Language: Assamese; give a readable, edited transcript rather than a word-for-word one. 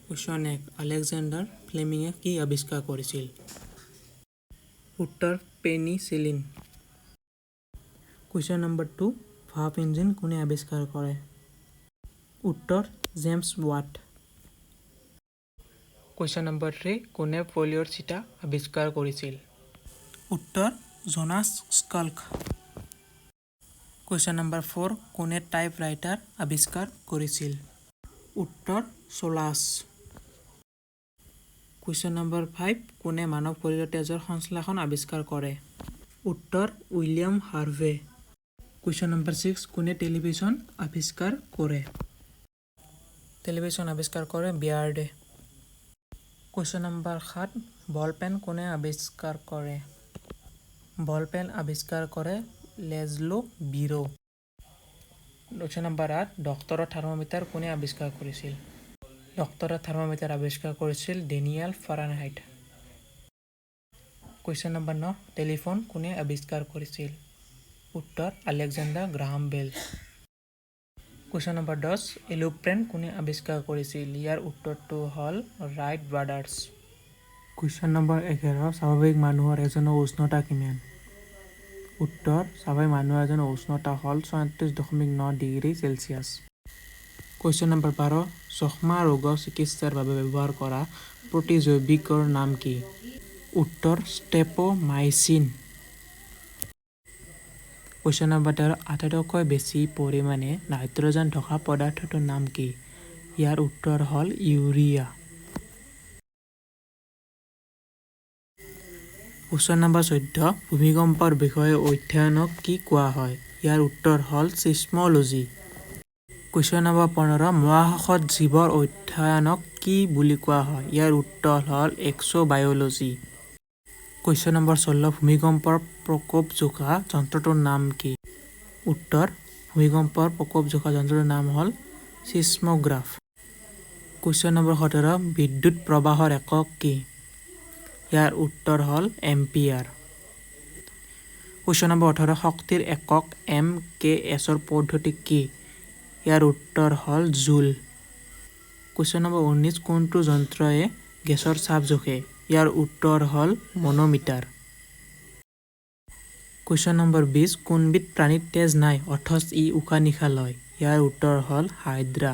কুৱেশ্যন 1, আলেকজেণ্ডাৰ ফ্লেমিঙে কি আৱিষ্কাৰ কৰিছিল? উত্তৰ, পেনিচিলিন। কুৱেশ্যন নম্বৰ 2, ভাপ ইঞ্জিন কোনে আৱিষ্কাৰ কৰে? উত্তৰ, জেমছ ৱাট। কুৱেশ্যন নম্বৰ 3, কোনে পলিঅ'ৰ ছিটা আৱিষ্কাৰ কৰিছিল? উত্তৰ, জোনাছ স্কাল্ক। কুৱেশ্যন নম্বৰ 4, কোনে টাইপ ৰাইটাৰ আৱিষ্কাৰ কৰিছিল? উত্তৰ, চোলাছ। কুৱেশ্যন নম্বৰ 5, কোনে মানৱ শৰীৰৰ তেজৰ সংশ্লেষণ আৱিষ্কাৰ কৰে? উত্তৰ, উইলিয়াম হাৰ্ভে। কুৱেশ্যন নম্বৰ 6, কোনে টেলিভিছন আৱিষ্কাৰ কৰে? টেলিভিছন আৱিষ্কাৰ কৰে বিয়াৰ্ডে। কুৱেশ্যন নম্বৰ 7, বল পেন কোনে আৱিষ্কাৰ কৰে? বল পেন আৱিষ্কাৰ কৰে লেজলো বিৰো। কুৱেশ্যন নম্বৰ 8, ডক্তৰৰ থাৰ্মোমিটাৰ কোনে আৱিষ্কাৰ কৰিছিল? ডক্তৰৰ থাৰ্মোমিটাৰ আৱিষ্কাৰ কৰিছিল Daniel Fahrenheit. Question number 9, telephone কোনে আৱিষ্কাৰ কৰিছিল? উত্তৰ, আলেকজেণ্ডাৰ গ্ৰাহাম বেল। কুৱেশ্যন নম্বৰ 10, এৰোপ্লেন কোনে আৱিষ্কাৰ কৰিছিল? ইয়াৰ উত্তৰটো হ'ল ৰাইট ব্ৰাদাৰ্ছ। কুৱেশ্যন নম্বৰ 11, স্বাভাৱিক মানুহৰ এজনৰ উষ্ণতা কিমান? উত্তৰ, স্বাভাৱিক মানুহ এজনৰ উষ্ণতা হ'ল 36.9 degree Celsius. Question number 12, যক্ষ্মা ৰোগৰ চিকিৎসাৰ বাবে ব্যৱহাৰ কৰা প্ৰতিজৈৱিকৰ নাম কি? উত্তৰ, ষ্ট্ৰেপ্ট'মাইচিন। কুৱেশ্যন নম্বৰ 13, আটাইতকৈ বেছি পৰিমাণে নাইট্ৰজেন থকা পদাৰ্থটোৰ নাম কি? ইয়াৰ উত্তৰ হ'ল ইউৰিয়া। কুৱেশ্যন নম্বৰ 14, ভূমিকম্পৰ বিষয়ে অধ্যয়নক কি কোৱা হয়? ইয়াৰ উত্তৰ হ'ল চিছমলজি। কুৱেশ্যন নম্বৰ 15, মহাকাশত জীৱৰ অধ্যয়নক কি বুলি কোৱা হয়? ইয়াৰ উত্তৰ হ'ল এক্সোবায়'লজি। কুৱেশ্যন নম্বৰ 16, ভূমিকম্পৰ প্ৰকোপ জোখা যন্ত্ৰটোৰ নাম কি? উত্তৰ, ভূমিকম্পৰ প্ৰকোপ জোখা যন্ত্ৰটোৰ নাম হ'ল চিছমোগ্ৰাফ। কুৱেশ্যন নম্বৰ 17, বিদ্যুৎ প্ৰবাহৰ একক কি? ইয়াৰ উত্তৰ হ'ল এম্পিয়াৰ। কুৱেশ্যন নম্বৰ 18, শক্তিৰ একক এম কে এছৰ পদ্ধতি কি? ইয়াৰ উত্তৰ হ'ল জুল। কুৱেশ্যন নম্বৰ 19, কোনটো যন্ত্ৰই গেছৰ চাপ জোখে? ইয়াৰ উত্তৰ হ'ল মনোমিটাৰ। কুৱেশ্যন নম্বৰ 20, কোনবিধ প্ৰাণীত তেজ নাই অথচ ই উশাহ নিশাহ লয়? ইয়াৰ উত্তৰ হ'ল হাইড্ৰা।